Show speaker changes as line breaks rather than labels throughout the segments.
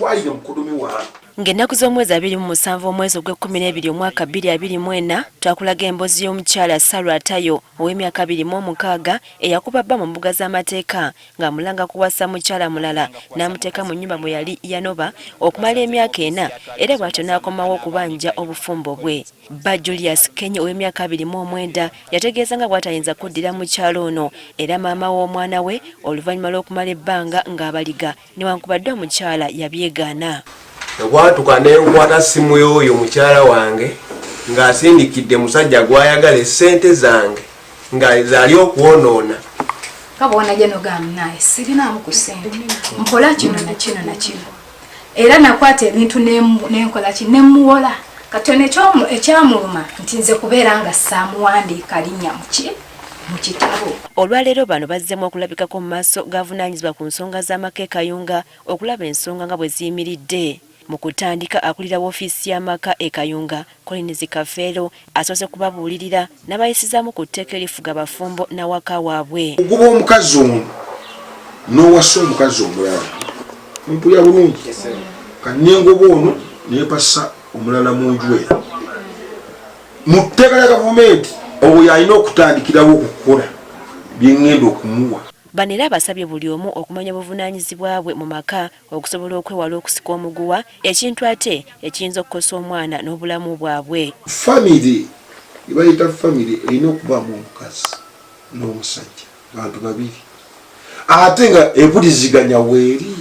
Mutwalire mukoddomi wange.
Ng'ennaku z'omwezi 27 omwezi ogw'e-12 omwaka 2024, twakulaga emboozi y'omukyala Sarah Atayo ow'emyaka 26 eyakuba bba mu mbuga z'amateeka ng'amulanga kuwasa mukyala mulala n'amuteeka mu nnyumba mwe yali yanoba okumala emyaka 4 era bw'atyo n'akomawo okubanja obufumbo bwe. Bba Julius Kenyi ow'emyaka 29 yategeeza nga bw'atayinza kuddira mukyala ono era maama w'omwana we oluvannyuma lw'okumala ebbanga ng'abaliga newankubadde omukyala yabyegaana.
Nakwatuka nenkwata simu y'oyo mukyala wange ng'asindikidde musajja gw'ayagala essente zange nga zaali okwonoona.
Nga bw'onajja n'ogamba naye sirinaamu ku ssente, nkola kino na kino na kino, era nakwata ebintu nenkola ki nemuwola. Kati ono ekyamuluma nti nze kubeera nga saamuwandiika linnya muki mu kitabo.
Olwaleero bano bazzeemu okulabikako mu maaso g'avunaanyizibwa ku nsonga z'amaka e Kayunga okulaba ensonga nga bwe ziyimiridde. Mu kutandika akulira woofiisi y'amaka e Kayunga, Collins Kafeero asoose kubabuulirira n'abayisizaamu ku tteeka erifuga abafumbo n'awaka waabwe.
Okugoba omukazi ono n'owasa omukazi omulala, mpulira bulungi, kanengoba ono nempasa omulala mu nju eno. Mu tteeka lya gavumenti oyo alina okutandikirawo okukola bye ŋŋenda okumuwa.
Bano era basabye buli omu okumanya obuvunaanyizibwa bwe mu maka okusobola okwewala okusika omuguwa, ekintu ate ekiyinza okukosa omwana n'obulamu bwabwe.
Famire ebayita famire erina okubaamu omukazi n'omusajja, bantu babiri, ate nga empuliziganya weeri.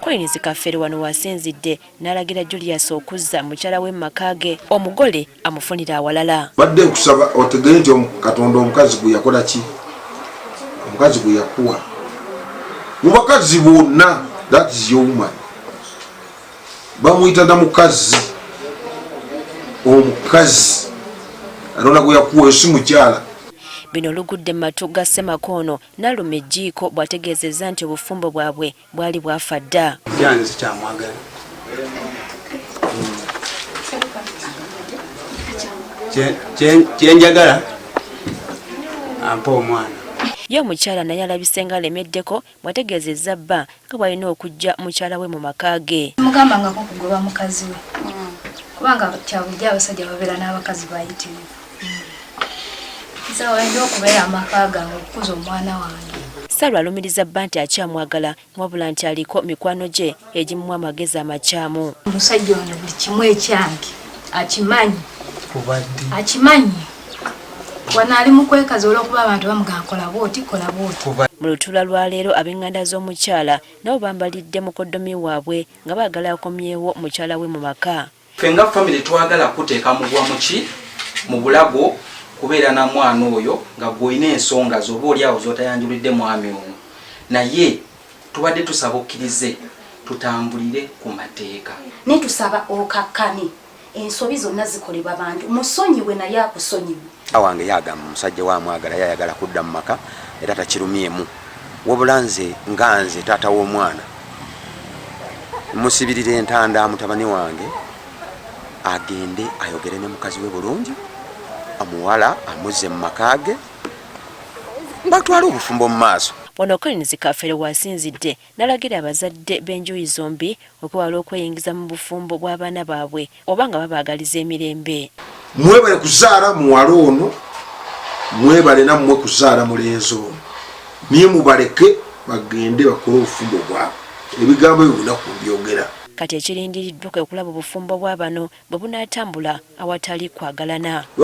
Collins Kafeero wano wasinzidde n'alagira Julius okuzza mukyala we mu maka ge, omugole amufunire awalala.
Badde nkusaba otegere nti Katonda omukazi gwe yakola ki, omukazi gwe yakuwa mu bakazi bonna, that is your woman, bamuyita na mukazi, omukazi Katonda gwe yakuwa si mukyala.
Bino olugudde mu matu ga ssemaka ono n'aluma ejjiiko bw'ategeezezza nti obufumbo bwabwe bwali bwafa dda.
Yanze sikyamwagala. Kyenjagala ampa omwana.
Ye omukyala naye alabise nga alemeddeko bw'ategeezezza bba nga bw'alina okuggya mukyala we mu maka ge.
Mugambangako okugoba mukazi we, kubanga kya bulijjo abasajja babeera n'abakazi bayitirivu. Nze wenda okubeera amaka gange okukuza omwana wange.
Sarah alumiriza bba nti akyamwagala wabula nti aliko mikwano gye egimuwa amagezi amakyamu.
Omusajja ono buli kimu ekyange akimanyi, akimanyi. Wano ali mu kwekaza olw'okuba abantu bamugamba kola bw'oti, kola bw'oti.
Mu lutuula lwa leero ab'enganda z'omukyala nabo bambalidde mukoddomi waabwe nga baagala akomyewo mukyala we mu maka.
Ffe nga famire twagala kuteeka mugwa muki mu bulago kubeera na mwana oyo nga gw'olina ensonga zo oba oli awo z'otayanjulidde mwami ono, naye tubadde tusaba okkirize tutambulire ku mateeka.
Naye tusaba okakkane, ensobi zonna zikolebwa bantu, musonyiwe naye akusonyiwe.
Wange yagamba omusajja we amwagala, yayagala kudda mu maka era takirumyemu, wabula nze nga nze taata w'omwana musibirira entanda mutabani wange agende ayogere ne mukazi we bulungi, omuwala amuzze mu maka ge batwale obufumbo mu maaso.
Wano Collins Kafeero w'asinzidde n'alagira abazadde b'enjuyi zombi okwewala okweyingiza mu bufumbo bw'abaana baabwe oba nga babaagaliza emirembe.
Mwebale kuzaala muwala ono, mwebale nammwe kuzaala mulenzi ono, naye mubaleke bagende bakole obufumbo bwabwe. Ebigambo ebyo bunaku mbyogera.
Kati ekirindiriddwa kwe kulaba obufumbo bwa bano bwe bunaatambula awatali kwagalana.